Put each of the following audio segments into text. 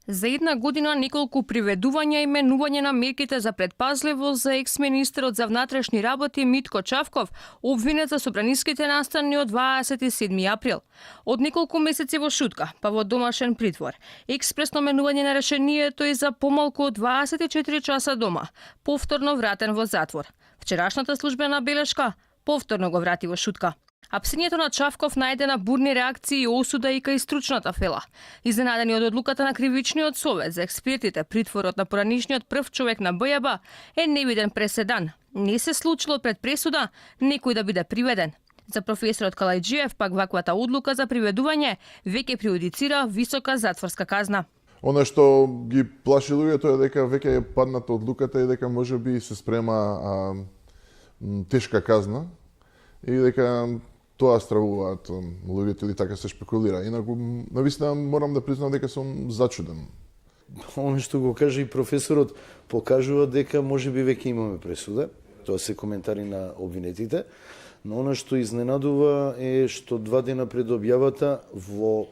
За една година неколку приведувања и менување на мерките за предпазливост за екс-министерот за внатрешни работи Митко Чавков, обвинет за собраниските настани од 27 април. Од неколку месеци во шутка, па во домашен притвор. Експресно менување на решението и за помалку од 24 часа дома, повторно вратен во затвор. Вчерашната службена белешка повторно го врати во шутка. Апсењето на Чавков најде бурни реакции и осуда и кај стручната фела. Изненадени од одлуката на Кривичниот совет за експертите, притворот на поранишниот прв човек на БЈБ е невиден преседан. Не се случило пред пресуда некој да биде приведен. За професорот Калајджиев пак ваквата одлука за приведување веќе преюдицира висока затворска казна. Она што ги плаши луѓето е дека веќе е падната одлуката и дека можеби се спрема тешка казна и дека тоа стравуваат луѓето или така се шпекулира. Инаку, навистина морам да признам дека сум зачуден. Оно што го каже и професорот покажува дека можеби веќе имаме пресуда. Тоа се коментари на обвинетите. Но оно што изненадува е што 2 дена пред објавата во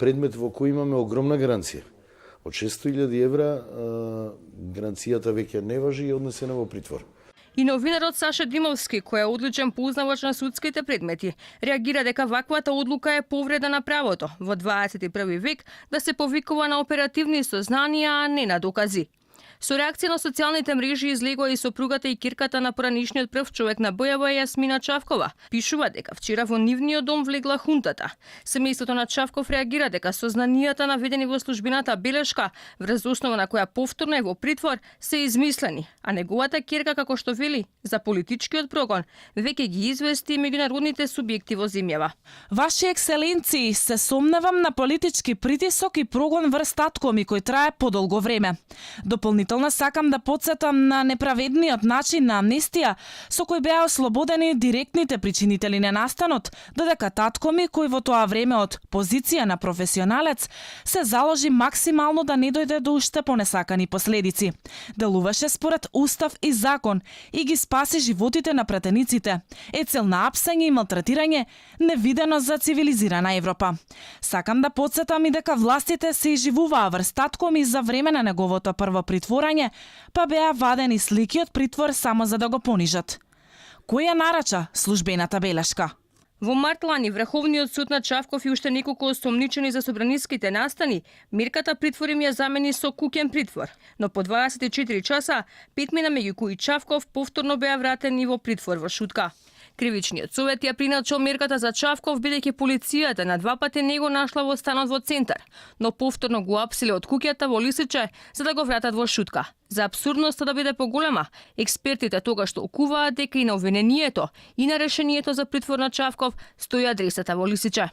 предмет во кој имаме огромна гаранција. Од 600.000 евра гаранцијата веќе не важи и однесена во притвор. И новинарот Саша Димовски, кој е одличен познавач на судските предмети, реагира дека ваквата одлука е повреда на правото во 21 век да се повикува на оперативни сознанија, а не на докази. Со реакција на социјалните мрежи излегува и сопругата и кирката на поранишниот прв човек на БЈБ Јасмина Чавкова. Пишува дека вчера во нивниот дом влегла хунтата. Семејството на Чавков реагира дека сознанијата наведени во службената белешка, врз основа на која повторно е во притвор, се измислени, а неговата кирка, како што вели, за политичкиот прогон, веќе ги извести меѓународните субјекти во земјава. Ваши екселенции, се сомневам на политички притисок и прогон врз татко ми кој трае подолго време. Дополнително сакам да потсетам на неправедниот начин на амнестија со кој беа ослободени директните причинители на настанот, додека татко ми, кој во тоа време од позиција на професионалец, се заложи максимално да не дојде до уште понесакани последици. Делуваше според устав и закон и ги спаси животите на пратениците. Е цел на апсење и малтретирање невидено за цивилизирана Европа. Сакам да потсетам и дека властите се изживуваа врз татко ми за време на неговото прво притворање, па беа вадени слики од притвор само за да го понижат. Кој ја нарача службената белешка? Во март лани Врховниот суд на Чавков и уште неколку осомничени за собраниските настани, мерката притвор им ја замени со куќен притвор. Но по 24 часа, 5 мина меѓу кои Чавков повторно беа вратени во притвор во шутка. Кривичниот совет ја приначал мерката за Чавков бидејќи полицијата на 2 пати не го нашла во станот во центар, но повторно го апсиле од куќата во Лисиче за да го вратат во шутка. За абсурдноста да биде поголема, експертите тогаш толкуваат дека и на обвинението и на решението за притвор на Чавков стои адресата во Лисиче.